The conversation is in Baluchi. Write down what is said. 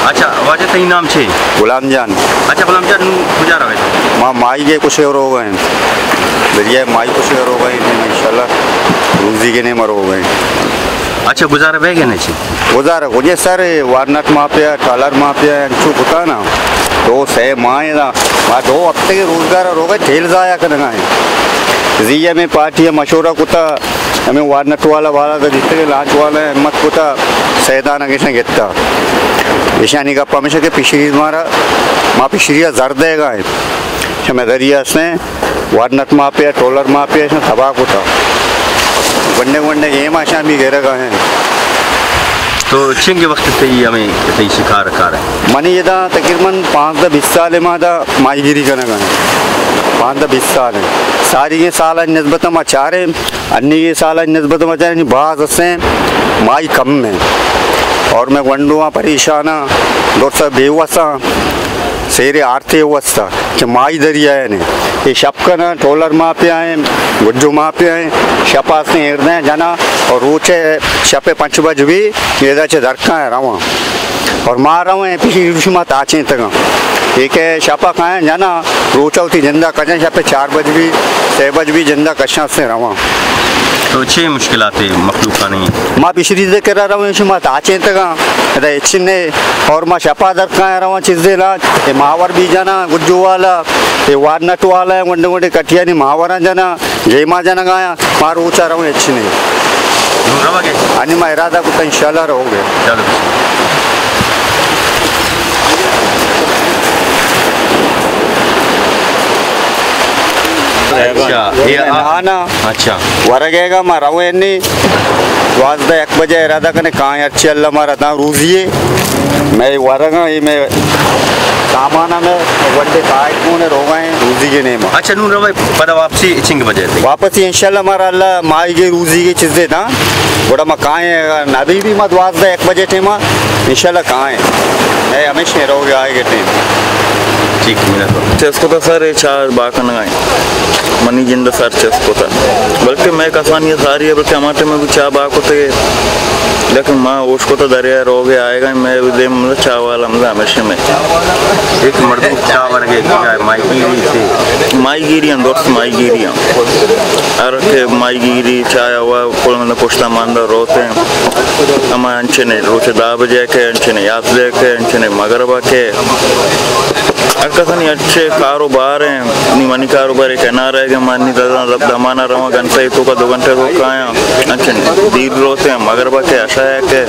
اچھا واجہ، تئی نام چے؟ غلام جان۔ اچھا غلام جان، نوں کجا روئے؟ ما ماہیگے کشگ ءَ روگ ءَ ایں۔ دریائے ماہی کشگ ءَ روگ ءَ ایں، انشاءاللہ روزیگے نیما روگ ءَ ایں۔ اچھا، گزارہ بیگ ءَ نہ چے؟ گزارہ کجے سر، وارنٹ ماپیا، ٹرالر ماپیا، انچو کتا نا۔ دو سے ماہ دا، ما دو ہفتگے روزگار ءَ روگ ءَ ایں، تیل ضائع کنگ ءَ ایں۔ زی ایم ءِ پارٹی ءَ مشورہ کتا، ہمے وارنٹ والا، والا تو دیستگ ئے، لانچ والا ہمت کتا، سیدان ءَ گشن گتا۔ ایشانی گپ ہمیش ایں کہ فشریز مارا، ما فشری ءَ زر دیگ ءَ ایں۔ چمے دریا ہستیں، وارنٹ ماپیا، ٹرالر ماپیا، ایشاں تباہ کتا۔ گونڈے گونڈے گیما شامی گرگ ءَ ایں۔ تو چنکہ وقت تئی ہمے تئی شکار کار ایں؟ منی ادا تقریباً پانزدہ بیست سال ما ادا ماہیگیری کنگ ءَ ایں۔ پانزدہ بیست سال ایں۔ ساریگیں سال ءَ نسبت ما چاریں، انیگیں سال ءَ نسبت ما چاریں، باز ہستیں ماہی کم ایں۔ اور مئے گونڈواں پریشان آں، درساں بے وس آں، سیرے آرتے وس آں کہ ماہی دریا ءَ نہ ایں۔ اے شپ کناں، ٹرالر ماپیا ایں، گجو ماپیا ایں، شپ ءَ ہستیں ایردیں جناں اور روچ ءَ شپ ءَ پنچ بج بی، ادا چہ درکاں رواں۔ اور ما رواں، اے پیشی شما تاچینتگاں۔ اے کہ شپ ءَ کایاں جناں، روچ ءَ وتی جند ءَ کشاں، شپ ءَ چار بج بی، سے بج بی جند ءَ کشاں سے رواں۔ تو چے مشکلات مخلوقانی؟ ما پیشری دے کرا رواں، شما تاچینتگاں، ادا ہچ نہ ایں۔ اور ما شپ ءَ درکاں رواں چیزے لانچ، اے ماور بی جناں، گجو والا، اے وارنٹ والا، گونڈے گونڈے کٹیانی ماوراں جناں، گیما جنگ ءَ آیاں، ما روچ ءَ رواں ہچ نہ ایں۔ نوں روگ ئے؟ انی ما ارادہ کتا انشاءاللہ روگ ئے۔ چلو۔ اچھا، اے آ-، نہ، نہ۔ اچھا۔ ورگ ئیگ ءَ ما رویں نی۔ دوازدہ یک بجہ ارادہ کنیں، کائیں ہرچی اللہ مارا داں روزی ئے۔ مئے ورگاں، اے مئے سامان ءَ، مئے گونڈے کائک کون ئے، روگ ءَ ایں روزیگے نیما۔ اچھا، نوں روئے پدا واپسی چنگ بجہ تئی؟ واپسی انشاءاللہ مارا اللہ ماہیگے روزیگے چیزے داں، گڑا ما کائیں، اگاں نبی بی ما دوازدہ یک بجہ ٹیما انشاءاللہ کائیں۔ اے ہمیش ایں روگ ءِ آئیگے ٹیم۔ ٹھیک، منت وار۔ چست کتا سر، اے چاہ با کنگا ایں۔ منی جند ءَ سر چست کتا۔ بلکہ مئے کسانی ساری ئے، بلکہ ہما ٹیم ءَ چاہ با کتگ ئے۔ لیکن ما ہوش کتا دریا ءَ روگ ءِ آئیگا، مئے دیم ءَ چاہ والا ہمدا ہمیش ایں مئے۔ ایک مردم چاہ ورگ ءَ کجا ایں؟ ماہیگیری سے؟ ماہیگیری آں، درست ماہیگیری آں۔ ہر کہ ماہیگیری چاہ وا کل من پشتا ماندا روت ایں۔ ہما انچنے روچ ءَ دہ بجہ کہ، انچنے یازدہ کہ، انچنے مغرب ءَ کہ۔ ہر کسانی اچھے کاروبار ایں، نی منی کاروبار اے کنارا ایں کہ من نی دزاں دمانا رواں، گھنٹہ ءِ توکا، دو گھنٹہ ءِ توکا آیاں، انچن دیر روت ایں، مغرب ءَ کہ، عشاء ءَ کہ۔